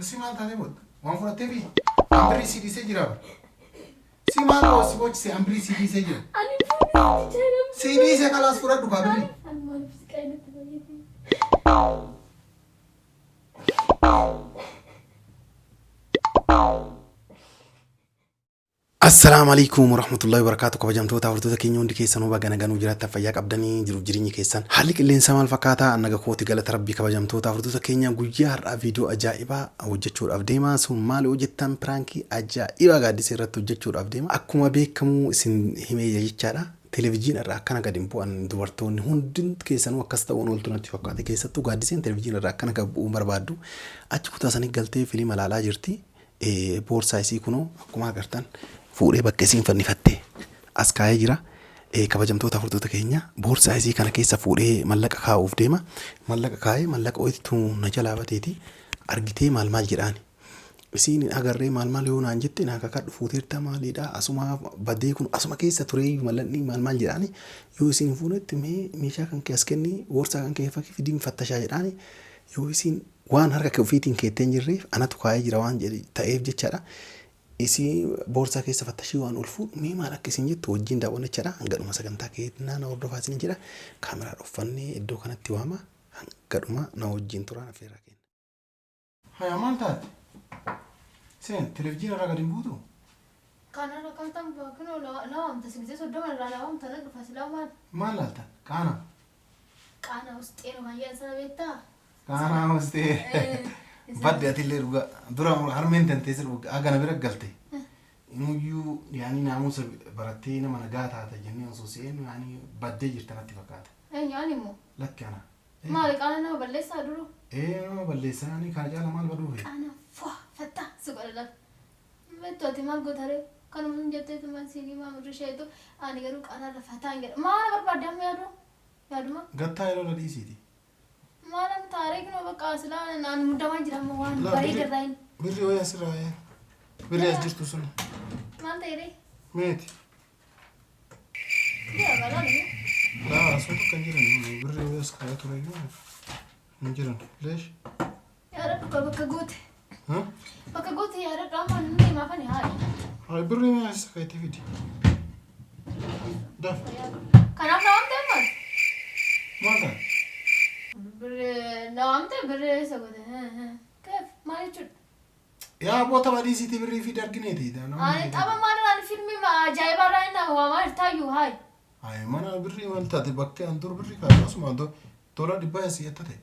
Si maal taatee booda? Waan fudhattee fi an birrii si dhiisee jira bara. Si maal oo si boochise an birrii si dhiisee jira. Ani fuudhee jira. Si dhiisee kalaas fudhadhu kaa birrii. Ani maaliif si qaayinatti baay'ate? Assalaamu alaikum warahmatullahi wabarakatuh. Kabajamtoota hordoftoota keenya hundi keessanuu baga naganuu jiraattan, fayyaa qabdanii, jiruuf jireenyi keessan haalli qilleensaa maal fakkaataa? Naga kooti, galata rabbii. Kabajamtoota hordoftoota keenya, guyyaa har'aa viidiyoo ajaa'ibaa hojjechuudhaaf deema. Sun maal hojjettan? Prankii ajaa'ibaa Gaaddisee irratti hojjechuudhaaf deema. Akkuma beekamu isin himee jechaadha. Televijiina irraa akkana gadi hin bu'an dubartoonni hundi keessanuu, akkas ta'uun ooltu natti fakkaate. Keessattuu Gaaddiseen televijiina irraa akkana gad bu'uun barbaaddu. Achi kutaa sanii galtee filima ilaalaa jirti. Boorsaa isii kunoo akkuma agartan fuudhee bakka isiin fannifatte as kaa'ee jira. Kabajamtoota hordoftoota keenya, boorsaa isii kana keessa fuudhee mallaqa kaa'uuf deema. Mallaqa kaa'ee mallaqa wayitu na jalaa bateeti argitee maal maal jedhaani. Isiin hin agarree maal maal yoo naan jette, naa kakadhu, fuuteerta maaliidha, asuma badee kun asuma keessa tureeyyuu mallaqni maal maal jedhaani. Yoo isiin hin fuunetti, mee meeshaa kan kee as kenni, boorsaa kan kee fidiin fattashaa jedhaani. Yoo isiin waan harka kee ofiitiin keettee hin jirreef anatu kaa'ee jira waan ta'eef jechaadha. Isii boorsaa keessa fattashii waan ol fuudhu mee maal akka isin jettu wajjin daawwanna jechaadha. Hanga dhuma sagantaa keenyaa na hordofaa isin jedha. Kaameraa dhuffannee iddoo kanatti waama. Hanga dhuma na wajjin turaan affeerraa kenna. Haya, maal taate? Seen televizyiina irraa gadi hin buutu? Kanarra kan ta'an kunoo na waamta, si 30 irraa na waamta, nan dhufa silaa maal? Maal laalta? Qaana. Qaana ustee nu kan jedhan sana beektaa? Qaanaa mastee. Badde atillee dhugaa. Dura harmeen tantee sirbu hagana bira galte. Inuyyuu yaanii naamusa barattee nama nagaa taata jennee osoo seenu yaanii baddee jirta natti fakkaata. Eenyu, ani immoo? Lakki, ana. Maali, qaana nama balleessaa duru? Ee, nama balleessaa, ani kana caala maal baduufi? Qaana fua fattaa si godha lafa. Beektu ati maal gootaree? Kanuma sun jetteetu man siinii maamurri isheetu ani garuu qaanarra fataan jedha. Maala barbaadde amma yaadu? Yaaduma? Gattaa yeroo na dhiisiiti. Maalan taaree kunoo bakka silaa naan muddamaa jira amma waan Laa, bareeda irraa hin. Birri wayii asirraa ee. Birri as jirtu sun. Maal ta'e ree? Meeti. Jira balaan immoo. Laa, asuma tokko hin jiran. Birri wayii as kaa'ee ture iyyuu hin jiran. Leesh. Yaadadhu bakka goote. Ha? Bakka goote yaadadhu, amma inni deemaa fani haadha. Haa, birri mee as kaa'etti fidi. Daf. Kanaaf na waamte amma? Maal taate? Birri na waamte, birri eessa goote? Keef maal jechuudha? Yaa abboo, tapha dhiisiitii birrii fidi argineeti. Ani tapha maal ani filmii ajaa'ibaa irraa inni waamaa jirtaayyuu hayi. Ayi, mana birrii maal taate, bakkee an dur birrii kaa'e asuma tola dhibbaa asii ta'e.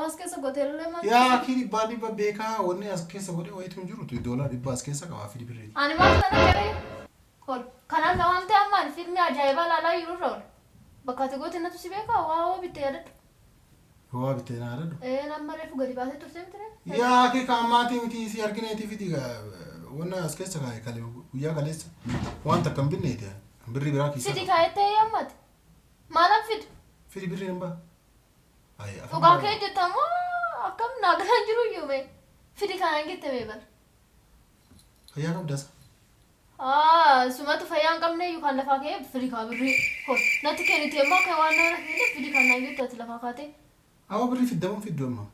As keessa gootee illee maal? Yaa akii, dhibbaa dhibba beekaa, wanni as keessa godhe wayitu hin jiru, doolaa dhibbaa as keessa qabaa, fidi birrii. Ani maal kana jedhee? Ol kanaaf na waamte amma ani filmii ajaa'ibaa ilaalaa jiru irra ol. Bakka ati goote natu si beekaa, waa hoo bitte yaadadhu. Waa bittee na yaadadhu. Ee, nama reefu gadi baasee turte miti ree? Yaa akii, ka ammaatii miti, si argineeti fidi. Wanna as keessa kaa'e kale guyyaa kaleessa waan takka hin binneeti birrii biraa keessa. Fidi kaa'ettee ammati. Maalan fidu? Fidi birrii hin ba'a. Ayi, afaan Dhugaa biraa- kee jettamoo akkam naa galan jiru iyyuu mee? Fidi kanaan jette mee bar. Fayyaa qabdas. Aa, sumatu fayyaa hin qabne iyyuu kan lafaa ka'ee fidi kaa birrii. Hol natti kennite immoo akka waan nama kennite fidi kan naan jettu ati lafaa kaatee. Awa, birrii fiddamuun fiddu amma.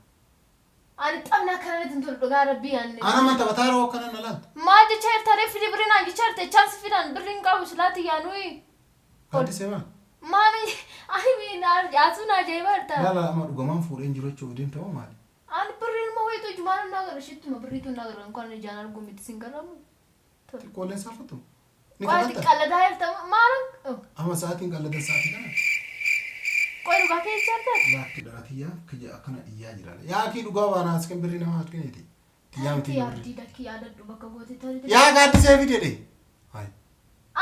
Ani taphni akkanatti hin tolu, dhugaa rabbii ani. Ana man taphataa yeroo akkana na laalta. Maal jecha jirta ree? Fidi birrii naan jecha jirte, chance fidan birrii hin qabu silaati yaanuyi. Gaaddisee maal? Maal ani asuun ajaa'iba jirta. Laala, amma dhugamaan fuudheen jiru jechuuf deemta moo maali? Ani birrii ilma wayitu ijumaan naa gara shittuma birriitu naa gara kan ijaan argu miti sin garamu. Xiqqoolleen saalfattu. Ni Qoy, kadhatta. Qalladaa jirta maal? Amma sa'aatiin qalladan sa'aatii kana. Qoy, dhugaa kee jecha jirta? Laakki, dhala tiyyaa kiyya akkana iyyaa jira. Yaa kii, dhugaa waan as kan birrii nama argineeti. Tiyyaa miti Tarii birrii. abdii lakkii yaadadhu bakka goote tarii. Yaa Gaaddisee fide dhe. Hayi.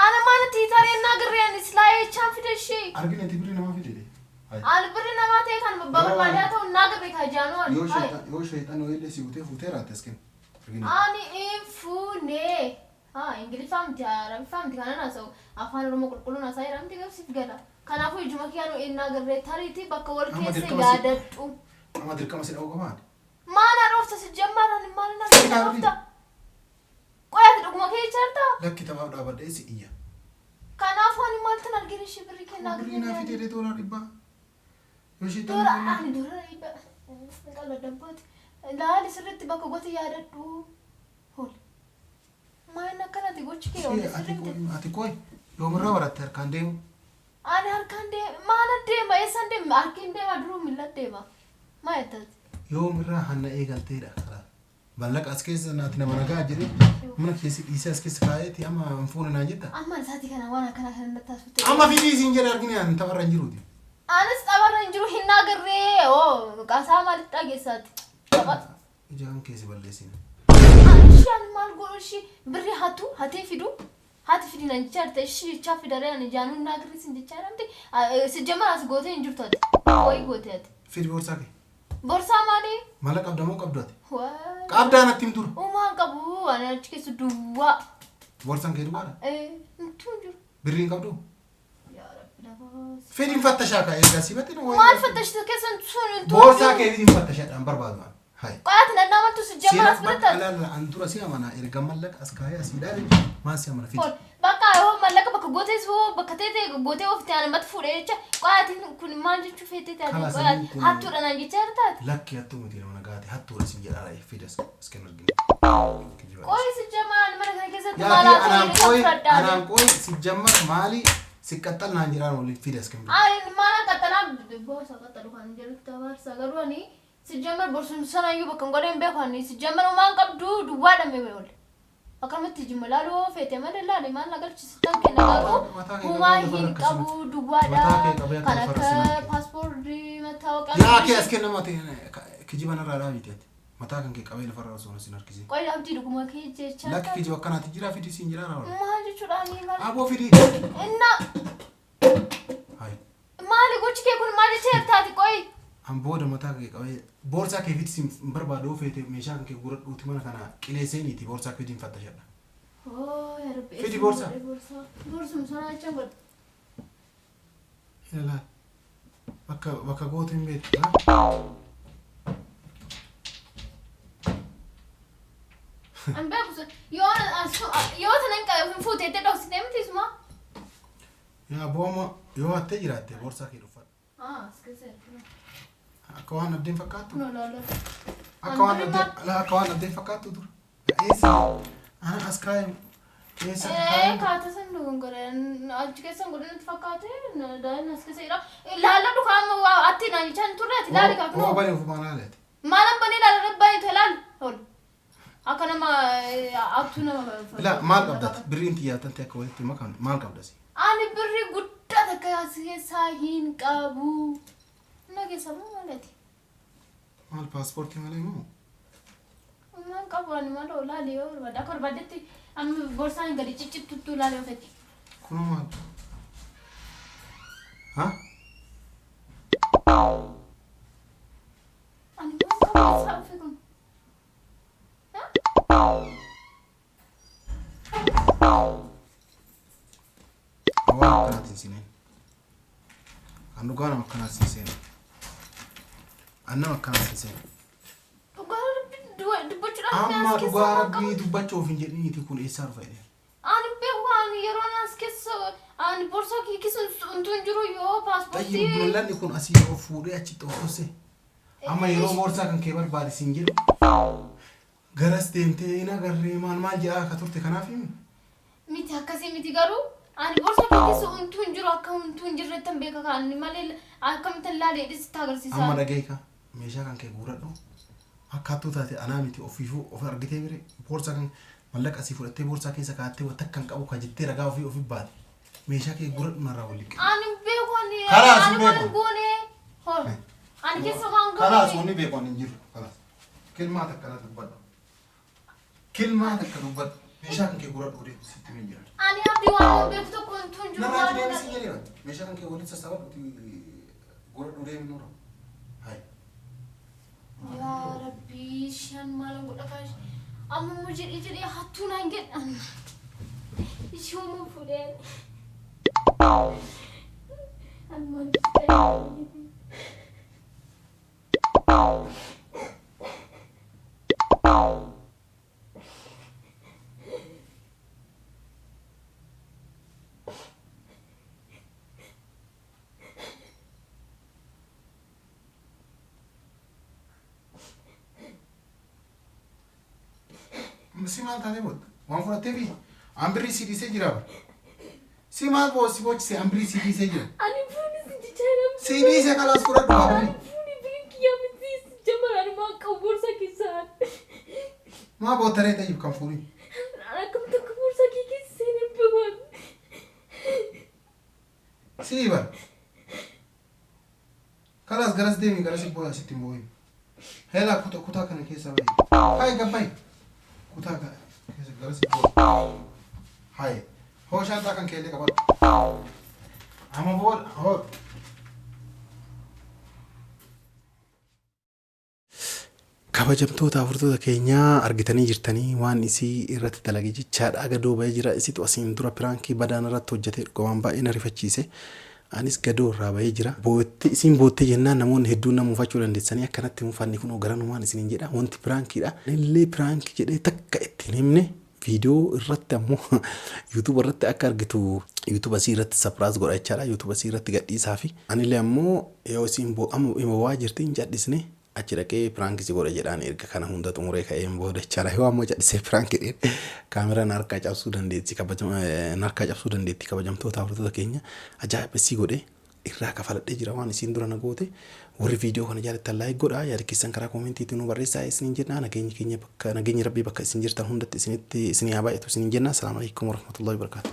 Ana maal tiitaree naa garreen islaa jechaan fide ishee. Argineeti birrii namaa fide dhe. Hayi. Ani birri namaa ta'e kan barbaadaa ta'u naa garree ka jaanuu ani. Yoo Hayi. sheexan yoo sheexan wayillee si butee fuutee raatte as kennu. Argineeti. Ani hin fuune. Haa, Ingiliffaa miti, Arabiffaa miti kanan haasa'u, afaan Oromoo qulqulluun haasa'aa jira miti, garuu siif gala. Kanaafuu ijuma kiyyaan innaa garree tariitii bakka wal Amma keessa dirqama si- yaadadhu. Amma dirqama si dha'uu qabaan. Maal haa dhoofta si jammaaraan maal naa Fidi kaa dhoofta? Qoy, ati dhuguma kee jechaartaa? Lakki, taphaaf dhaabadhee si iyya. Kanaafuu ani maaltan argina ishee birrii kennaa Birrii naa fidee doolaa dhibbaa. Yoo sheexan Doora ani doora dhibba qaba dabbooti. Laali sirriitti bakka gote yaadadhu. Hol. Maal akkanati gochi kee oole sirriitti. Ati qoy yoomirraa baratte harkaan deemu? Ani harkaan deema maala deema eessaan deema harkiin deema duruu miila deema. Maa jettati? Yoomirraa hanna eegalteedha karaa. Mallaqa as keessa naati nama nagaa jedhee mana keessa dhiisee as keessa kaa'eeti amma hin fuune naan jetta. Amma isaatii kana waan akkana kana natti haasofte. Amma fidii siin jedhe argine ani tapharra hin jiruuti. Anis tapharra hin jiru hin agarree oo qaasaa maalitti dhageessaati? Tapha. Ijaan keessa balleessine. Ishee ani maal godhu ishee birri hatu hatee fidu hati fidi nan jechaa jirta ishee jechaa fidaree ani jaanuu hin agarree sin jechaa jiramte si jamara as gootee hin jirtu ati. Wayii gootee ati. Fidi boorsaa kee. Borsaa maali? Mallaqa qabda moo qabdu ati? Waa. Qabdaa natti him dura. Uumaan qabu ani achi keessa duwwaa. Boorsaan kee duwwaadha? Intuu hin jiru. Birrii hin qabdu? Yaa Rabbi lafaas. Fedhiin fattashaa kaa ergaa si baxin wayi. Maal fattashita keessan sun intuu hin Boorsaa jiru. kee fedhiin fattashaadhaan barbaadu an. Hai. Qoyaati nan amantu si jamara as biratti ati. Alaala an dura si amana erga mallaqa as kaayee asii dhaale maal si amana fidi. Hol. Bakka yoo mallaqa bakka gootees hoo bakka teete gootee oofte ani mata fuudhee jecha qoyaatiin kun maal jechuu feetee taate Kalaas qoyaati inni kun- hattuudha naan jechaa jirtaati. Lakki hattuu miti nama nagaati hattuudha sin jedhaa fidas as kan arginu. Kijiba. Qoyi si jamaan mana kana keessatti Yaa maal fi haa ta'u anaan jedhee qoy fudhadhaa. anaan qoy si jammar maali si qaxxal naan jedhaan waliin fidas kan biraa. Ani maal qaxxalaa boorsaa qaxxalu kan jedhutti abaarsa garuu ani si jammar borsum sanayyuu bakka hin godheen beeku ani si jammar homaan qabdu duwwaadha mee ol. Akkanumatti jimma laaluu feete malee laale maal na galchisitan kenna garuu Mataa kee homaa qabee hin lafa qabu duwwaadha Mataa kee qabee kan akka lafa akka rakkisanii. paaspoortii mattaawaqaa. Yaa kee as kennama ta'e kijiba narraa dhaabite ati. Mataa kan kee qabee lafarraa osoo sin harkisee. Qoyi abdii dhuguma kee jechaa Lakki kijiba akkanaati jira fidi siin jira raawwa. maal jechuudha ani maal Aboo fidi. inna Hai. maali gochi kee kun maal jechaa jirtaati qoyi. An booda mataa kee qabee boorsaa kee fidi siin barbaadu feete meeshaa kan kee guuradhuuti mana kana qileeseeniiti boorsaa kee fidi hin fattashadha. Oo yaa Rabbi. Fidi boorsaa. Boorsuma sana jechaan godhe. Ilaala. Bakka bakka goote hin beektu. An beeku sun yoo yoo tanan hin fuuteettee dhoksitee miti isuma. Yaa booma yoo hattee jiraatte boorsaa kee dhuffadhu. Ah, as keessa jira. Akka waan abdiin fakkaattu. Kunoo laala. Akka waan abdiin akka waan abdiin fakkaattu dur. Eessa? Ana as kaa'e eessa kaa'e? Kaata san dogongore achi keessa hin godhin natti fakkaate daa'imni as keessa jira. Laala dhukaa amma atti naan jechaa hin turre ati laali kaa Oo kunoo. bani ofumaan haaleeti. Maalan banee laala rabbaanii too laali. Ol. Akka nama abtuu nama. Ilaa maal qabdati? Birriin xiyyaatante akka walitti makamne maal qabdasi? Ani birrii guddaa takka as keessaa hin qabu. Na keessa moo maalati? Maal paaspoortii malee moo? Maal qabu ani maal laali yoo barbaade akka barbaadetti amma borsaan gadi ciccittutti laali yoo fedhe. Kunoo maal? Ha? Ani maal qabu keessaa dhufe kun? Waan akkanaatiin sineen. An dhugaa nama akkanaatiin seenu. An nama akkanaatiin seenu. Dhugaa rabbii dubbachuudhaan Amma as keessa dhugaa maal qabu? rabbii dubbachuuf hin jedhiniiti kun eessaa dhufa jedhee. Ani beeku ani yeroon as keessa ani borsaa kee keessa untuu hin jiru yoo Xayyi paaspoortii. mul'anni kun asii of fuudhee achitti of dhose. Amma yeroo boorsaa kan kee barbaade siin jedhu garas deemtee hin agarree maal maal jedhaa akka turte kanaaf himi. Miti akkasii miti garuu ani borsaa kee keessa untuu hin jiru akka untuu hin jirretti hin beeka kan malee akkamittan laalee dhisitti agarsiisa. Amma dhageeka meeshaa kan kee guuradhu akka hattuu taate anaa miti ofiifuu of argitee bire boorsaa kan mallaqa asii fudhattee boorsaa keessa kaa'attee wanta akka hin qabu kan jettee ragaa ofii ofii baate meeshaa kee guuradhu narraa waliin qabu. Ani beeku ani Kalaas ani hin waan beeku. goone hor ani keessa waan Kalaas goone. wanni beeku ani hin jiru. Kalaas. Kilmaa takka na dubbadhu. Kilmaa takka dubbadhu. Meeshaa kan kee guuradhu deemu sitti hin jiran. Ani abdii waan beeku tokko untuu hin jiru. Narraa waan deemi si jedhee meeshaa kan kee waliin sassaabadhu guuradhu deemi nurra. Hai. Yaa Rabbi shan maalan godha kaash amma immoo jedhee jedhee hattuu naan jedhan ishee immoo fuudhee ani maal ta'e. Si maal taatee bootta? Waan fudhattee fi an birrii si dhiisee jira. Si maal boo si boochise an birrii si dhiisee jira. Ani fuuni si jechaa jira. Si dhiisee kalaas fudhadhu kaa Ani birrii. fuuni birrii kiyyaa miti si jamar ani maan qabu boorsaa keessaa. Maa boottaree tayyib kan fuudhin. Ani akkamitti akka boorsaa kee keessa seenee beeku. Sii bar. Kalaas garas deemi garas booya sitti hin booyin. Heelaa kutaa kutaa kana keessa bahi. Hayi gabbayi. Kutaa kana keessa garas booya. Hayi. Hoo shaantaa kan keellee qabadhu. Amma booda hoo. Kabajamtoota hordoftoota keenyaa argitanii jirtanii waan isii irratti dalage jechaadha. Gadoo bahee jira. Isitu asiin dura piraankii badaan irratti hojjetee dhugumaan baay'ee na rifachiise. Anis gadoo irraa bahee jira. Bootte isiin boottee jennaan namoonni hedduun na muufachuu dandeessanii akkanatti muufanni kunoo garanumaan isiniin jedha. Wanti piraankiidha. Illee piraankii jedhee takka ittiin himne viidiyoo irratti ammoo YouTube irratti akka argitu YouTube asii irratti sapiraas godha jechaadha. YouTube asii irratti gadhiisaa fi anillee ammoo yoo isiin amma boo'aa jirti hin cadhisne achi dhaqee piraank si godha jedhaan erga kana hunda xumuree ka'een booda jechaadha. Yoo ammoo cadhisee piraank jedheen kaameraan harkaa cabsuu dandeessi harkaa cabsuu dandeetti kabajamtoota hordoftoota keenya ajaa'iba sii godhe irraa kafaladhee jira waan isiin dura na goote. Warri viidiyoo kana jaalattan like godhaa, yaada keessan karaa koomentiitiin nu barreessaa isiniin jenna. Nageenyi keenya bakka nageenyi rabbii bakka isin jirtan hundatti isinitti isinii haa baay'atu isiniin jenna. Asalaamu alaikum warahmatullahi wabarakatuh.